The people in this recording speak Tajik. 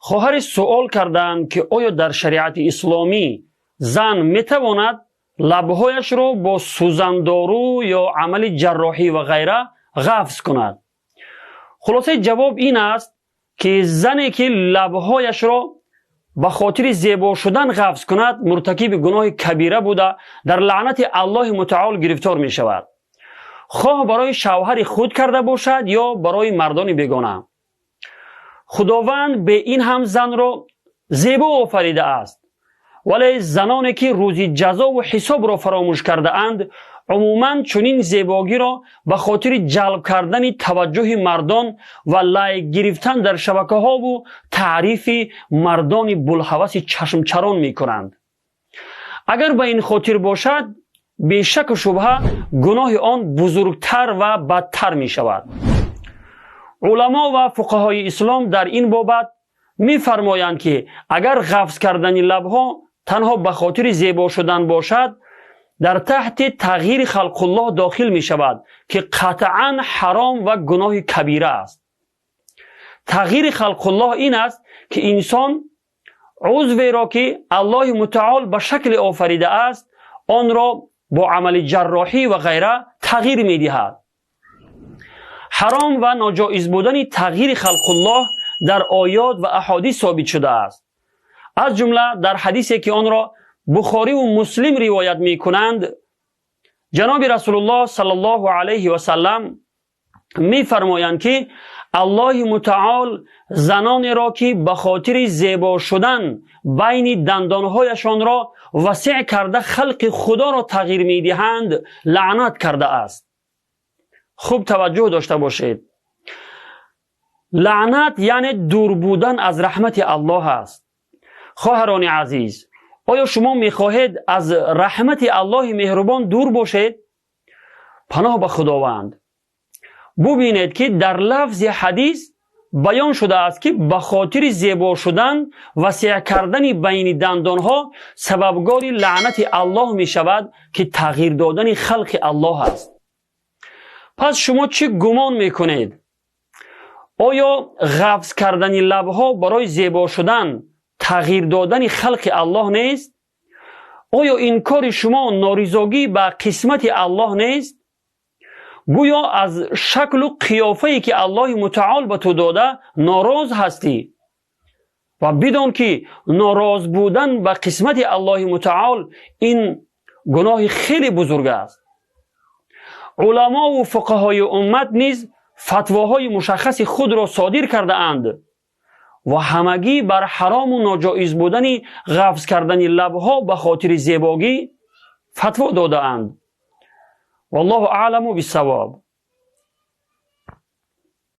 Хоҳаре суол карданд, ки оё дар шариати исломӣ зан метавонад лабҳояшро бо сӯзандору ё амали ҷарроҳӣ ва ғайра ғафз кунад? Хулосаи ҷавоб ин аст, ки зане ки лабҳояшро ба хотири зебо шудан ғафз кунад, муртакиби гуноҳи кабира буда, дар лаънати Аллоҳи мутаол гирифтор мешавад, хоҳ барои шавҳари худ карда бошад ё барои мардони бегона. Худованд бе ин ҳам занро зебо офаридааст, вале заноне ки рӯзи ҷазову ҳисобро фаромӯш кардаанд, умуман чунин зебогиро ба хотири ҷалб кардани таваҷҷӯҳи мардон ва лайк гирифтан дар шабакаҳову таърифи мардони булҳаваси чашмчарон мекунанд. Агар ба ин хотир бошад, бешаку шубҳа гуноҳи он бузургтар ва бадтар мешавад. Уламо ва фуқаҳои ислом дар ин бобат мефармоянд, ки агар ғафз кардани лабҳо танҳо ба хотири зебо шудан бошад, дар таҳти тағйири халқуллоҳ дохил мешавад, ки қатъан ҳаром ва гуноҳи кабира аст. Тағйири халқуллоҳ ин аст, ки инсон узверо, ки Аллоҳи мутаол ба шакле офаридааст, онро бо амали ҷарроҳӣ ва ғайра тағйир медиҳад. Ҳаром ва ноҷоиз будани тағйири халқуллоҳ дар оёт ва аҳодис собит шудааст. Аз ҷумла дар ҳадисе, ки онро Бухориву Муслим ривоят мекунанд, ҷаноби Расулуллоҳ саллаллоҳу алайҳи васаллам мефармоянд, ки Аллоҳи мутаол занонеро, ки ба хотири зебо шудан байни дандонҳояшонро васеъ карда халқи Худоро тағйир медиҳанд, лаънат кардааст. Хуб таваҷҷӯҳ дошта бошед, лаънат яъне дур будан аз раҳмати Аллоҳ аст. Хоҳарони азиз, оё шумо мехоҳед аз раҳмати Аллоҳи меҳрубон дур бошед? Паноҳ ба Худованд. Бубинед, ки дар лафзи ҳадис баён шудааст, ки ба хотири зебо шудан васеъ кардани байни дандонҳо сабабгори лаънати Аллоҳ мешавад, ки тағйир додани халқи Аллоҳ аст. Пас шумо чӣ гумон мекунед? Оё ғафз кардани лабҳо барои зебо шудан тағйир додани халқи Аллоҳ нест? Оё ин кори шумо норизогӣ ба қисмати Аллоҳ нест? Гӯё аз шаклу қиёфае, ки Аллоҳи мутаол ба ту дода, нороз ҳастӣ. Ва бидон, ки нороз будан ба қисмати Аллоҳи мутаол ин гуноҳи хеле бузург аст. Уламову фуқаҳои уммат низ фатвоҳои мушаххаси худро содир кардаанд ва ҳамагӣ бар ҳарому ноҷоиз будани ғафз кардани лабҳо ба хотири зебогӣ фатво додаанд. Валлоҳу аъламу биссавоб.